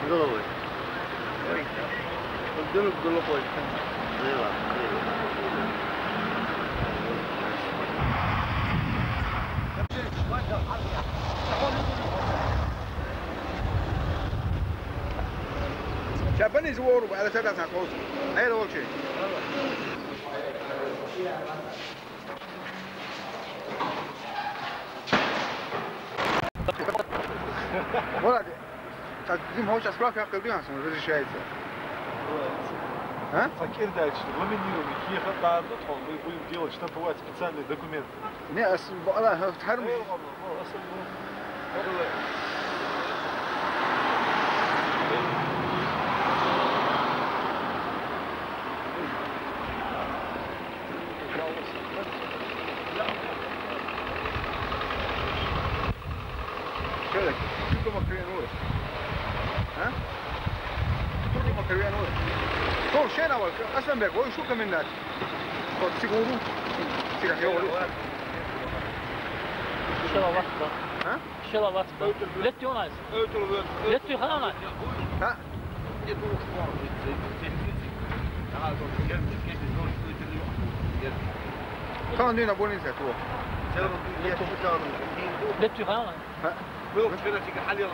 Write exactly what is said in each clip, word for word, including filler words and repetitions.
Головой. Ой, да. Вот дырок было хоть. Было, было. Чапани зуору, ала сада сан кос. Ай, лочи. Молодец. Так, Дим, хочешь справка, как ты, он разрешается. А? Факир дальше. Ламинируем. Кеха, да, ну, мы будем делать, штамповать специальные документы. Не, а с-, б-, а, вот, харм-. Э, ладно, ну, особенно. Шо так? Шо там охренел? А? Шо там охренел? Шо, шо на вал? Асланбек, ой, шо комендант? Вот, сигуру. Сигар, я говорю. Шо вал, да? А? Шо вал, да? Лет юнас. Лет юнас. А? Tamam, düğüne boyun izle, tamam. Лет юнас. А? Ну, вчера тільки халіла.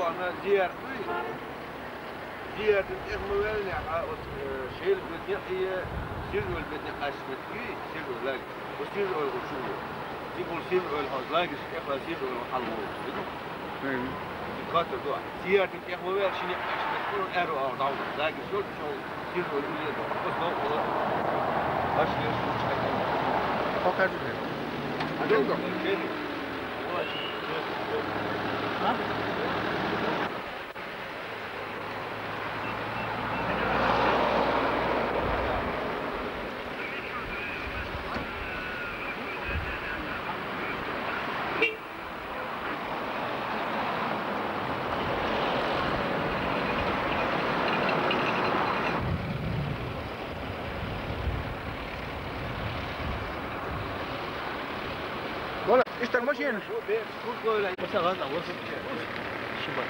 Ана зиярат. Зиярат, э, мы вели, а вот, э, шел будет, нет, и, э, сир будет, нет, а шмет, и сир будет, лаг. Бу сир ойл гур шу. Зи гур сир ойл гур, лагиш кепа сир ойл гур халгу. Мгм. Зи катыр дуа. Зиярдын кепа вел шини ашмет кур эру ал дал. Лагиш йол шол сир ойл гур ел. Бу сол ойл. Баш ел шу чай. Покажи. Адем дом. А? Voilà, اشتر ماشين. Вася, ладно, вот. Спасибо.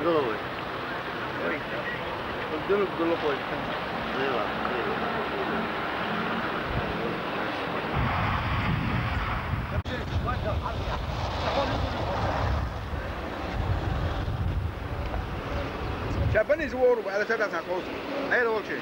Головой. Ой, да. Вот дырок было хоть. Было, было. Чапани зуору, ала сада сан кос. Ай, лочи.